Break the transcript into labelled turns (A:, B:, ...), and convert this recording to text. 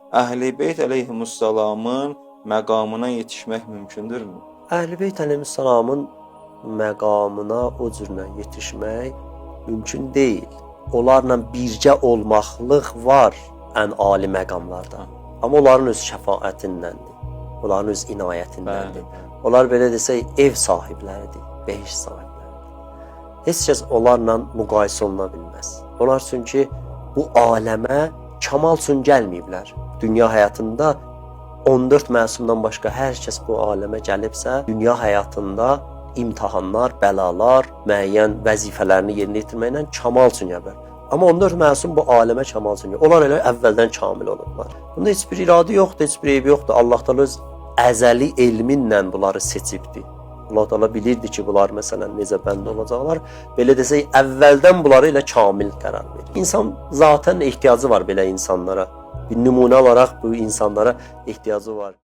A: Əhl-i Beyt əleyhimussalamın məqamına yetişmək mümkündürmü?
B: Əhl-i Beyt əleyhissalamın məqamına o cürlə yetişmək mümkün deyil. Onlarla birgə olmaqlıq var ən ali məqamlarda. Amma onların öz şəfaətindəndir. Onların öz inayətindəndir. Onlar belə desək ev sahibləridir, behişt sahibləridir. Heç kəs onlarla müqayisə oluna bilməz. Onlar çünki bu aləmə kamal üçün gəlməyiblər. Dünya həyatında 14 məsumdan başqa hər kəs bu aləmə gəlibsə, dünya həyatında imtahanlar, bəlalar, müəyyən vəzifələrini yerinə yetirməklə kamal üçün gəliblər. Amma 14 məsum bu aləmə kamal üçün gəlib. Onlar elə əvvəldən kamil olublar. Bunda heç bir iradı yoxdur, heç bir eybi yoxdur. Allah Taala öz əzəli elminlə bunları seçibdi. Allah Taala bilirdi ki, bunlar məsələn necə bəndə olacaqlar. Belə desək, əvvəldən bunları elə kamil qərar verir. İnsan zaten ehtiyacı var belə insanlara. Bir nümunə olaraq bu insanlara ehtiyacı var.